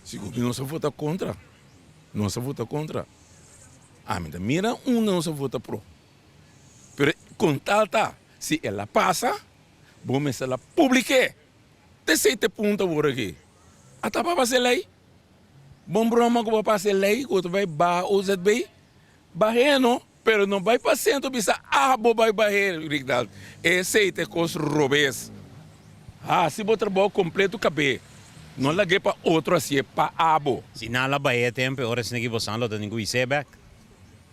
Sigur mi nos a vota kontra. Nos a vota kontra. Ami ta mira unda nos a vota pro. Pero kon tal ta, si el a pasa, bo mester la publik'é. Ta esei ta e punto awor aki. A tapa pasa e lei. Bon broma ku bo a pasa e lei ku bo ta bai baha OZB, bah'é no, pero no bai pa sentro bisa abo bai bah'é, Rigdald. Esei ta e kos robes. Hasi bo trabou kompleto kab'é. No lag'é pa otro hasié pa abo. Si nan la bah'é tempu e ora esei ki bosan lo ta tin ku his'é bèk.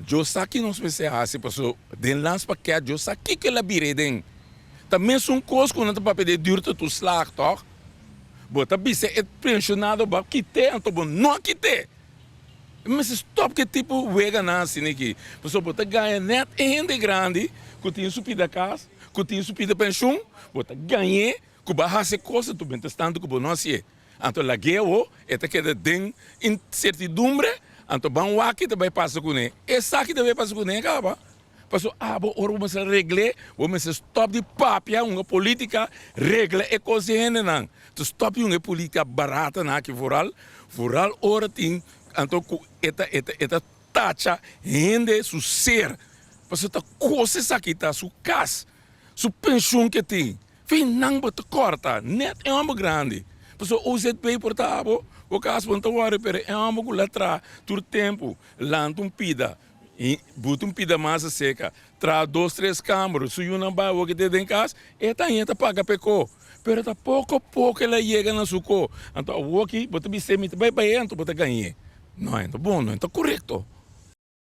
Djo sa ki nos mester hasi paso den landspakket djo sa kiko el a bira eden. Ta mesun kos ku nan ta papia di e duurtetoeslag tòg? Bo ta bisa e penshonado bo a kit'é anto bo no a kit'é. E mester stòp ku e tipo weganan asina aki pasobra bo ta gaña nèt e hende grandi ku tin su pida kas, ku tin su pida penshun, bo ta gañ'é ku bo a hasi e kos anto mientras tanto ku bo no hasié. Anto lag'é awo, e ta keda den insertidumbre, anto ban wak ki ta bai pasa kuné. Esaki ta bai pasa kuné kaba. Pasobra abo ora bo mester regl'é, bo mester stòp di papia hunga politika, regla e kos di hendenan. Ta stòp di hunga e politika baratanan aki vooral, vooral ora tin anto ku e ta e ta e ta tacha hende su ser. Pasobra ta kos esaki ta su kas, su penshun ke tin. Fin nan bo ta corta net e homber grandi pasobra OZB por ta abo bo cas bo no ta worry pero e homber cu la traha tur tempo lanta un pida y buta un pida mas acerca traha dos tres camber su yunan bay awor ke den cas e ta haya ta paga pa e co pero ta poco poco el a yega na su co anto awor ki bo ta bis'e mi ta bay bay anto bo ta gañ'e no e ta bon no e ta corecto.